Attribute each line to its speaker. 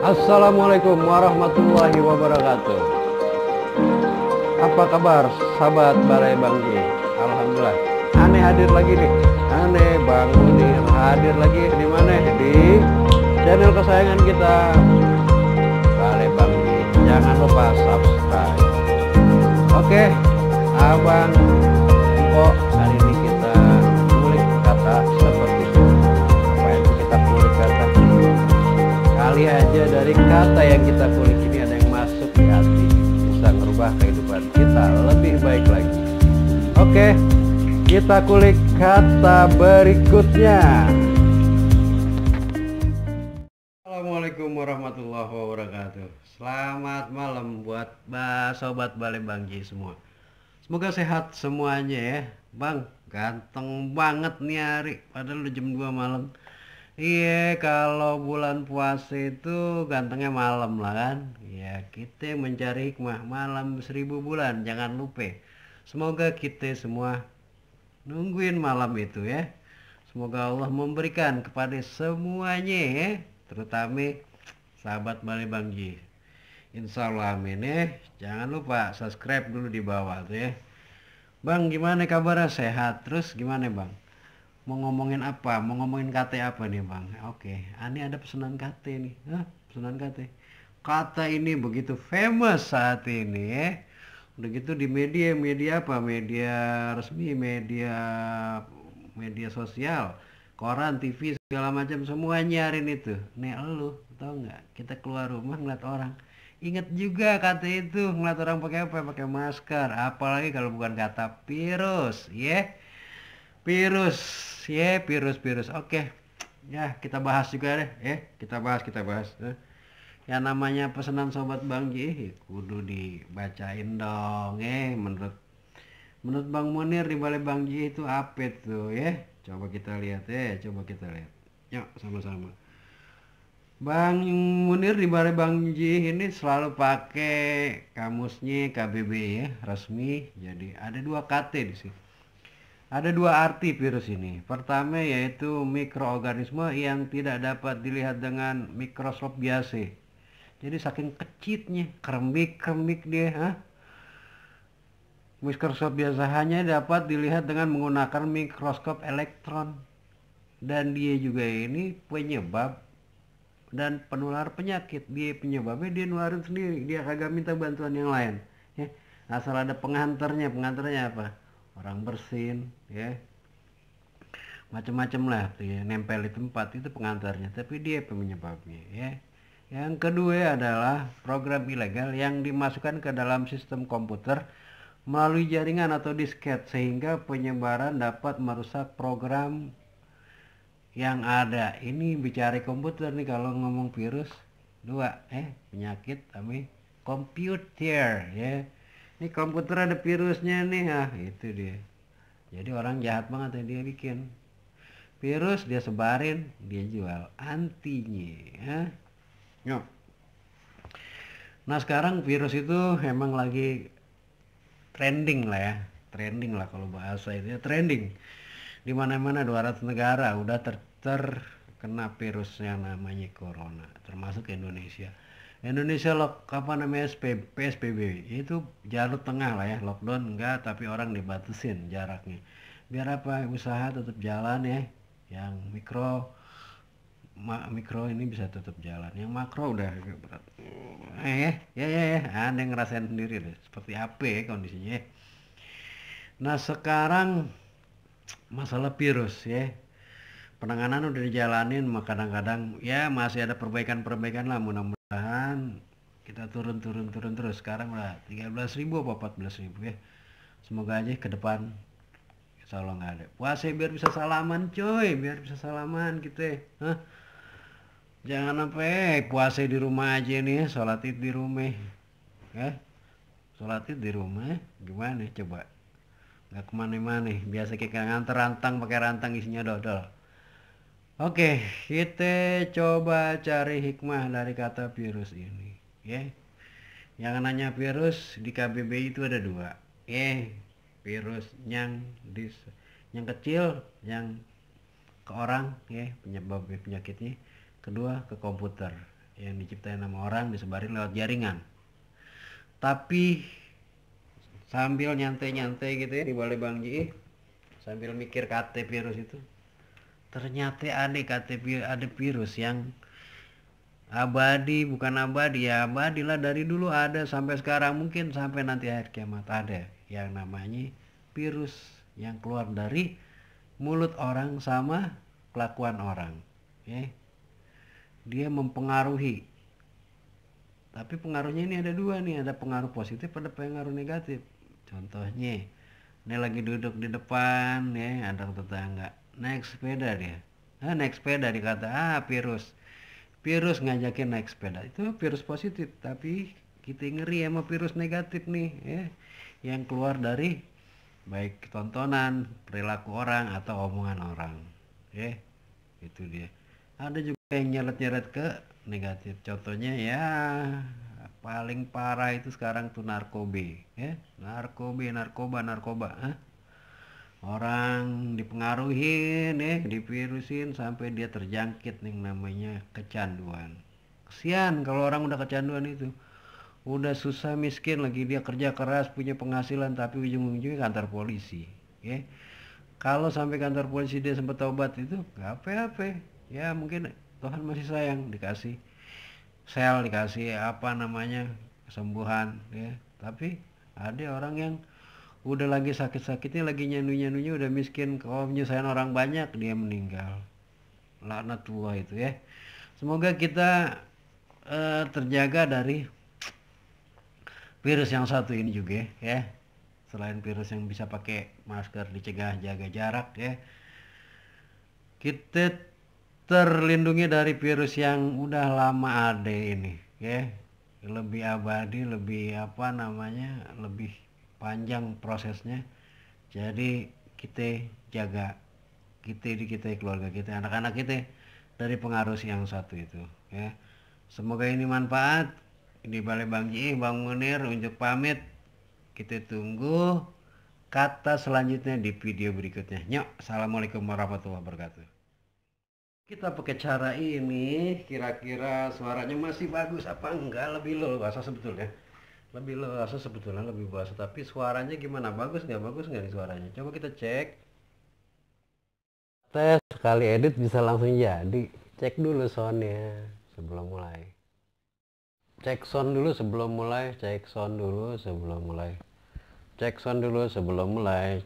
Speaker 1: Assalamualaikum warahmatullahi wabarakatuh. Apa kabar sahabat Balai Bangji? Alhamdulillah. Aneh hadir lagi nih. Aneh Bang Munir hadir lagi di mana? Di channel kesayangan kita Balai Bangji. Jangan lupa subscribe. Oke, Abang Empok, hari ini kita kulik kata seperti itu. Apa itu kita kulik kata? Kali aja dari kata yang kita kulik ini ada yang masuk di hati, bisa merubah kehidupan kita lebih baik lagi. Oke, kita kulik kata berikutnya. Assalamualaikum warahmatullahi wabarakatuh. Selamat malam buat sobat Balai Bangji semua. Semoga sehat semuanya ya. Bang, ganteng banget nih hari, padahal udah jam 2 malam. Iya, kalau bulan puasa itu gantengnya malam lah kan. Ya, kita mencari hikmah malam 1000 bulan, jangan lupa. Semoga kita semua nungguin malam itu ya. Semoga Allah memberikan kepada semuanya ya, terutama sahabat Balai Bangji. Insya Allah amin ya. Jangan lupa subscribe dulu di bawah tuh ya. Bang, gimana kabarnya? Sehat? Terus gimana bang? Mau ngomongin apa? Mau ngomongin kata apa nih bang? Oke, ini ada pesanan kata nih. Hah? Pesanan kata. Kata ini begitu famous saat ini ya. Udah gitu di media apa? Media resmi, media sosial, koran, TV, segala macam semua nyarin itu. Nih lu tau nggak? Kita keluar rumah ngeliat orang. Ingat juga kata itu, ngeliat orang pakai apa? Pakai masker. Apalagi kalau bukan kata virus, ya. Virus, ya, virus. Oke. Ya, kita bahas juga deh, ya. Kita bahas. Yang namanya pesanan sobat Bangji, kudu dibacain dong, menurut Bang Munir di Balai Bangji itu apa tuh, ya? Coba kita lihat. Yuk, sama-sama. Bang Munir di Balai Bangji ini selalu pakai kamusnya KBB ya, resmi. Jadi ada dua KT di sini. Ada dua arti virus ini. Pertama yaitu mikroorganisme yang tidak dapat dilihat dengan mikroskop biasa. Jadi saking kecilnya, kermik dia, mikroskop biasa hanya dapat dilihat dengan menggunakan mikroskop elektron. Dan dia juga ini penyebab dan penular penyakit. Dia penyebabnya dia nularin sendiri, dia kagak minta bantuan yang lain ya. Asal ada pengantarnya apa, orang bersin ya, macam-macam lah tuh ya, nempel di tempat itu pengantarnya, tapi dia penyebabnya ya. Yang kedua adalah program ilegal yang dimasukkan ke dalam sistem komputer melalui jaringan atau disket sehingga penyebaran dapat merusak program yang ada. Ini bicara komputer nih kalau ngomong virus. Dua, penyakit sama komputer ya. Ini komputer ada virusnya nih, itu dia. Jadi orang jahat banget ya, dia bikin virus, dia sebarin, dia jual antinya ya. Yuk. Nah sekarang virus itu emang lagi trending lah kalau bahasa itu ya, trending. Di mana-mana 200 negara udah terkena virus yang namanya corona, termasuk Indonesia. Indonesia PSBB itu jalur tengah lah ya, lockdown enggak, tapi orang dibatasin jaraknya. Biar apa? Usaha tetap jalan ya. Yang mikro ini bisa tetap jalan. Yang makro udah berat. Anda ngerasain sendiri deh seperti apa ya kondisinya. Nah sekarang masalah virus ya, penanganan udah dijalanin, kadang-kadang ya masih ada perbaikan lah, mudah-mudahan kita turun terus. Sekarang udah 13.000 apa 14.000 ya, semoga aja ke depan insya Allah nggak ada. Puasa biar bisa salaman coy, kita jangan sampai puasa di rumah aja nih, sholat id di rumah ya, gimana coba, nggak kemana-mana, biasa kayak nganter rantang, pakai rantang isinya dodol. Oke, kita coba cari hikmah dari kata virus ini ya. Yang nanya virus di KBBI itu ada dua ya, virus yang kecil, yang ke orang ya, penyebab penyakitnya. Kedua ke komputer yang diciptain sama orang disebarin lewat jaringan. Tapi sambil nyantai-nyantai gitu ya di balai Bang Ji, sambil mikir KT virus itu, ternyata ada virus yang abadi, bukan abadi ya, abadi lah, dari dulu ada sampai sekarang, mungkin sampai nanti akhir kiamat ada yang namanya virus yang keluar dari mulut orang sama kelakuan orang ya. Dia mempengaruhi, tapi pengaruhnya ini ada dua nih, ada pengaruh positif, ada pengaruh negatif. Contohnya ini lagi duduk di depan ya, ada tetangga naik sepeda, naik sepeda, dikata virus. Virus ngajakin naik sepeda, itu virus positif. Tapi kita ngeri sama virus negatif nih ya, yang keluar dari baik tontonan, perilaku orang, atau omongan orang ya. Itu dia. Ada juga yang nyeret-nyeret ke negatif. Contohnya ya paling parah itu sekarang tuh narkoba ya. Narkoba. Orang dipengaruhin ya, divirusin sampai dia terjangkit nih namanya kecanduan. Kesian kalau orang udah kecanduan itu. Udah susah miskin lagi, dia kerja keras punya penghasilan, tapi ujung-ujungnya kantor polisi ya. Kalau sampai kantor polisi dia sempat tobat itu gak apa-apa ya, mungkin Tuhan masih sayang, dikasih sel, dikasih apa namanya kesembuhan ya. Tapi ada orang yang udah lagi sakit-sakitnya, lagi nyanu-nyanunya, udah miskin, kalau menyusahin orang banyak, dia meninggal. Laknat tua itu ya. Semoga kita terjaga dari virus yang satu ini juga ya. Selain virus yang bisa pakai masker, dicegah, jaga jarak ya, kita terlindungi dari virus yang udah lama ada ini ya, lebih abadi, lebih apa namanya, lebih panjang prosesnya. Jadi kita jaga kita keluarga kita, anak-anak kita dari pengaruh yang satu itu ya. Semoga ini manfaat. Di Balai Bang Ji, Bang Munir untuk pamit. Kita tunggu kata selanjutnya di video berikutnya. Nyok, assalamualaikum warahmatullahi wabarakatuh. Kita pakai cara ini, kira-kira suaranya masih bagus apa enggak? Lebih leluasa sebetulnya, lebih leluasa, tapi suaranya gimana? Bagus nggak nih suaranya? Coba kita cek. Tes sekali edit bisa langsung jadi. Cek dulu soundnya sebelum mulai. Cek sound dulu sebelum mulai. Cek sound dulu sebelum mulai.